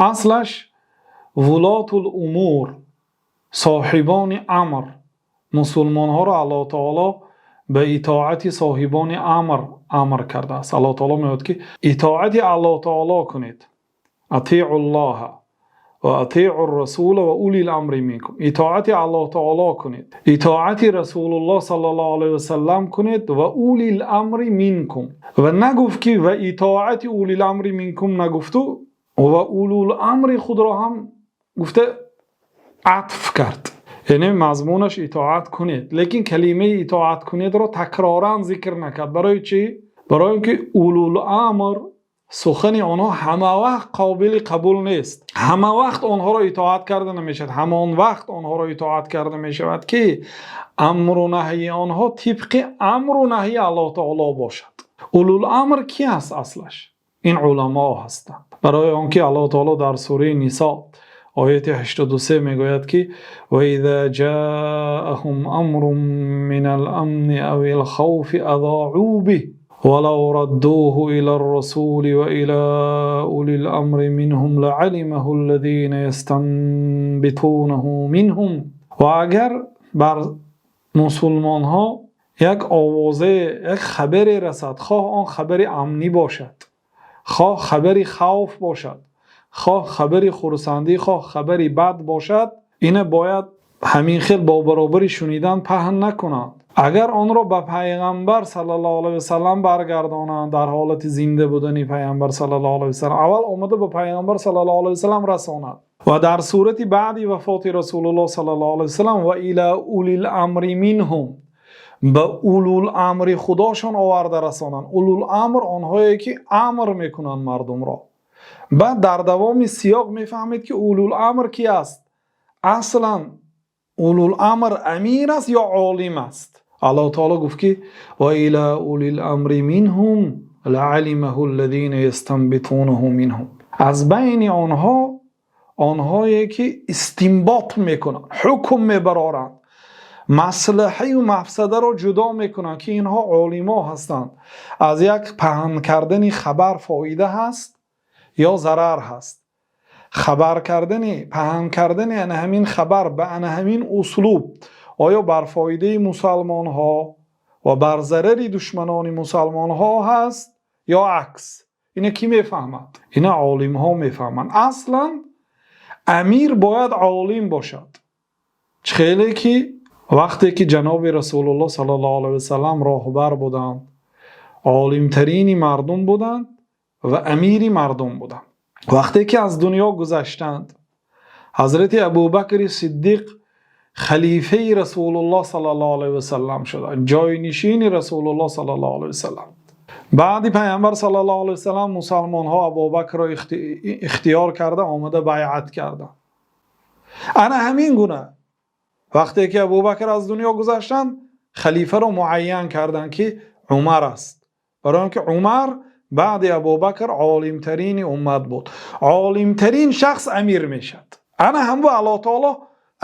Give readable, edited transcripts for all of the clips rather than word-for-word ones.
Аслаш вулотул умур, соҳибони амр, мусулмонҳоро Аллоҳ таоло ба итоати соҳибони амр амр кардааст. Аллоҳ таоло мегӯяд, ки итоати Аллоҳ таоло кунед. Атиуллоҳа ва атиур расула ва улил амри минкум. Итоати Аллоҳ таоло кунед, итоати Расулуллоҳ саллаллоҳу алайҳи васаллам кунед ва улил амри минкум. Ва нагуфт, ки ва итоати улил амри минкум нагуфту ва улул амри худро ҳам гуфта атф кард. Яъне мазмунаш итоат кунед, лекин калимаи итоат кунедро такроран зикр накард. Барои чӣ? Барои он ки улул амр сухани онҳо ҳама вақт қобили қабул нест, ҳама вақт онҳоро итоат карда намешавад. Ҳамон вақт онҳоро итоат карда мешавад, ки амру наҳйи онҳо тибқи амру наҳйи Аллоҳ таоло бошад. Улул амр ки аст? Аслаш ин уламо ҳастанд. Барои он ки Аллоҳ таоло дар сураи Нисо, ояти 83 мегӯяд, ки وإذا جاءهم أمر من الأمن أو الخوف أذاعوا به ولو ردوه إلى الرسول وإلى أولي الأمر منهم لعلمه الذين يستنبطونه منهم. Ва агар бар мусулмонҳо як овозе, як хабаре расад, хоҳ он хабари амнӣ бошад, хоҳ хабари хавф бошад, хоҳ хабари хурсандӣ, хоҳ хабари бад бошад, ина бояд ҳамин хел бо баробари шунидан паҳн накунанд. Агар онро ба Пайғамбар саллаллоҳу алайҳи васаллам баргардонанд, дар ҳолати зинда будани Пайғамбар саллаллоҳу алайҳи васаллам, аввал омада ба Пайғамбар саллаллоҳу алайҳи васаллам расонад ва дар сурати баъди вафоти Расулуллоҳ саллаллоҳу алайҳи васаллам وإلى أولي الأمر منهم, ба улул амри худошон оварда расонанд. Улул амр онҳое ки амр мекунанд мардумро. Баъд дар давоми сиёқ мефаҳмед, ки улул амр ки аст. Аслан улул амр амир аст ё олим аст? Аллоҳ таоло гуфт, ки وإلى أولي الأمر منهم لعلمه الذين يستنبطونه منهم. Аз байни онҳо онҳое ки истинбот мекунанд, ҳукм мебароранд, маслиҳаю мафсадаро ҷудо мекунанд, ки инҳо олимо ҳастанд. Аз як паҳн кардани хабар фоида ҳаст ё зарар ҳаст? Хабар кардани, паҳн кардани ана ҳамин хабар ба ана ҳамин услуб оё бар фоидаи мусалмонҳо ва бар зарари душманони мусалмонҳо ҳаст ё акс? Ина кӣ мефаҳмад? Ина олимҳо мефаҳманд. Аслан амир бояд олим бошад. Хеле ки вақте ки ҷаноби Расулуллоҳ саллаллоҳу алайҳи васаллам роҳбар буданд, олимтарини мардум буданд ва амири мардум буданд. Вақте ки аз дунё гузаштанд, ҳазрати Абубакри Сиддиқ халифаи Расулуллоҳ саллаллоҳу алайҳи васаллам шуданд, ҷойнишини Расулуллоҳ саллаллоҳу алайҳи васаллам. Баъди Пайғамбар саллаллоҳу алайҳи васаллам мусалмонҳо Абубакрро ихтиёр карда, омада байъат карданд. Ана ҳамин гуна вақте ки Абубакр аз дунё гузаштанд, халифаро муайян карданд, ки Умар аст. Барои он ки Умар баъди Абубакр олимтарини уммат буд. Олимтарин шахс амир мешавад. Ана ҳамбу Аллоҳ таоло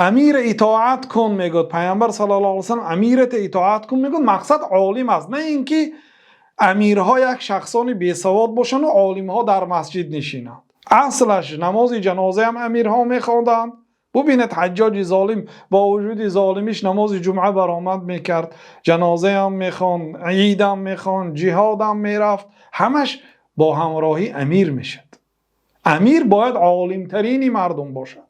амира итоат кун мегӯяд. Пайғамбар саллаллоҳу алайҳи васаллам амирата итоат кун мегӯяд, мақсад олим аст, на ин ки амирҳо як шахсони бесавод бошанду олимҳо дар масҷид нишинанд. Аслаш намози ҷанозаам амирҳо мехонданд. Бубинед, Ҳаҷҷоҷи золим бо вуҷуди золимиш намози ҷумъа баромад мекард, ҷанозаам мехонд, идам мехонд, ҷиҳодам мерафт. Ҳамаш бо ҳамроҳӣ амир мешад. Амир бояд олимтарини мардум бошад.